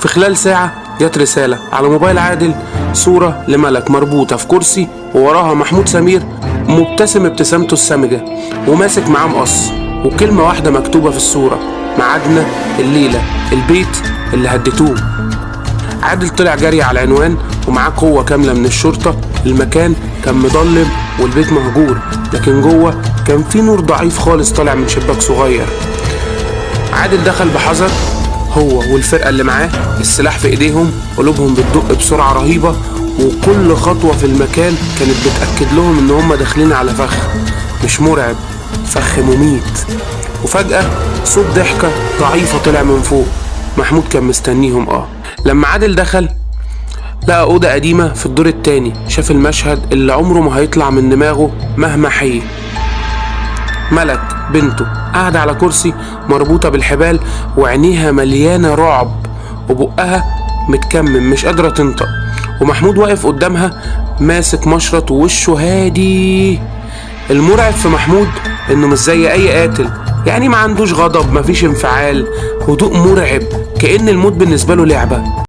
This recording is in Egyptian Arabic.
في خلال ساعة جت رسالة على موبايل عادل، صورة لملك مربوطة في كرسي ووراها محمود سمير مبتسم ابتسامته السمجة وماسك معاه مقص، وكلمة واحدة مكتوبة في الصورة: ميعادنا الليلة، البيت اللي هديتوه. عادل طلع جري على العنوان ومعاه قوة كاملة من الشرطة. المكان كان مظلم والبيت مهجور، لكن جوه كان في نور ضعيف خالص طالع من شباك صغير. عادل دخل بحذر هو والفرقة اللي معاه، السلاح في ايديهم، قلوبهم بتدق بسرعة رهيبة، وكل خطوة في المكان كانت بتأكد لهم ان هم داخلين على فخ مش مرعب، فخ مميت. وفجأة صوت ضحكة ضعيفة طلع من فوق. محمود كان مستنيهم. لما عادل دخل لقى أوضة قديمة في الدور التاني، شاف المشهد اللي عمره ما هيطلع من دماغه مهما حي. ملك بنته قاعدة على كرسي مربوطة بالحبال، وعينيها مليانة رعب وبقها متكمم مش قادرة تنطق، ومحمود واقف قدامها ماسك مشرط ووشه هادي. المرعب في محمود انه مش زي اي قاتل، يعني ما عندوش غضب، مفيش انفعال، هدوء مرعب، كأن الموت بالنسبة له لعبة.